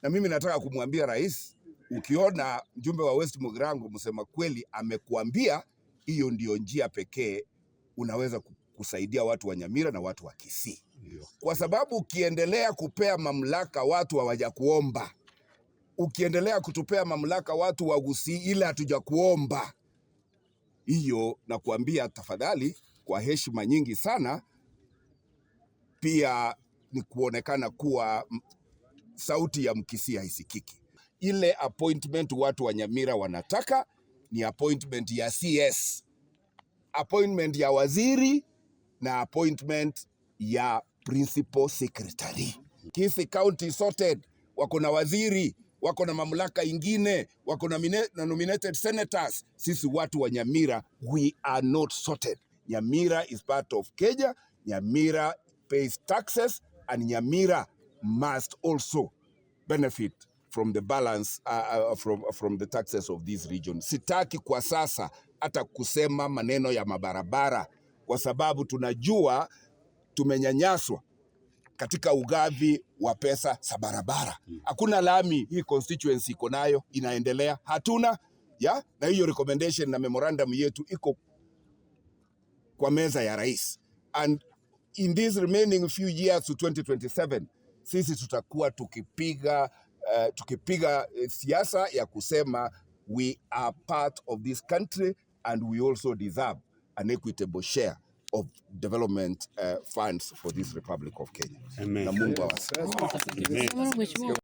Na mimi nataka kumwambia rais, ukiona mjumbe wa West Mugirango msema kweli amekuambia, hiyo ndio njia pekee unaweza kusaidia watu wa Nyamira na watu wa Kisii, kwa sababu ukiendelea kupea mamlaka watu hawajakuomba, ukiendelea kutupea mamlaka watu wa Gusii ile hatujakuomba, hiyo nakuambia tafadhali, kwa heshima nyingi sana, pia ni kuonekana kuwa sauti ya Mkisii haisikiki. Ile appointment watu wa Nyamira wanataka ni appointment ya CS, appointment ya waziri na appointment ya principal secretary. Kisii County sorted, wako na waziri, wako na mamlaka ingine, wako na nominated senators. Sisi watu wa Nyamira, we are not sorted. Nyamira is part of Kenya. Nyamira pays taxes and Nyamira must also benefit from the balance from the taxes of this region. Sitaki kwa sasa hata kusema maneno ya mabarabara kwa sababu tunajua tumenyanyaswa katika ugavi wa pesa za barabara. Hakuna lami hii constituency iko nayo inaendelea, hatuna ya na hiyo recommendation na memorandum yetu iko kwa meza ya rais, and in these remaining few years to 2027 sisi tutakuwa tukipiga siasa ya kusema we are part of this country and we also deserve an equitable share of development funds for this Republic of Kenya. Amen. Na Mungu awasaidie. Amen. Mheshimiwa.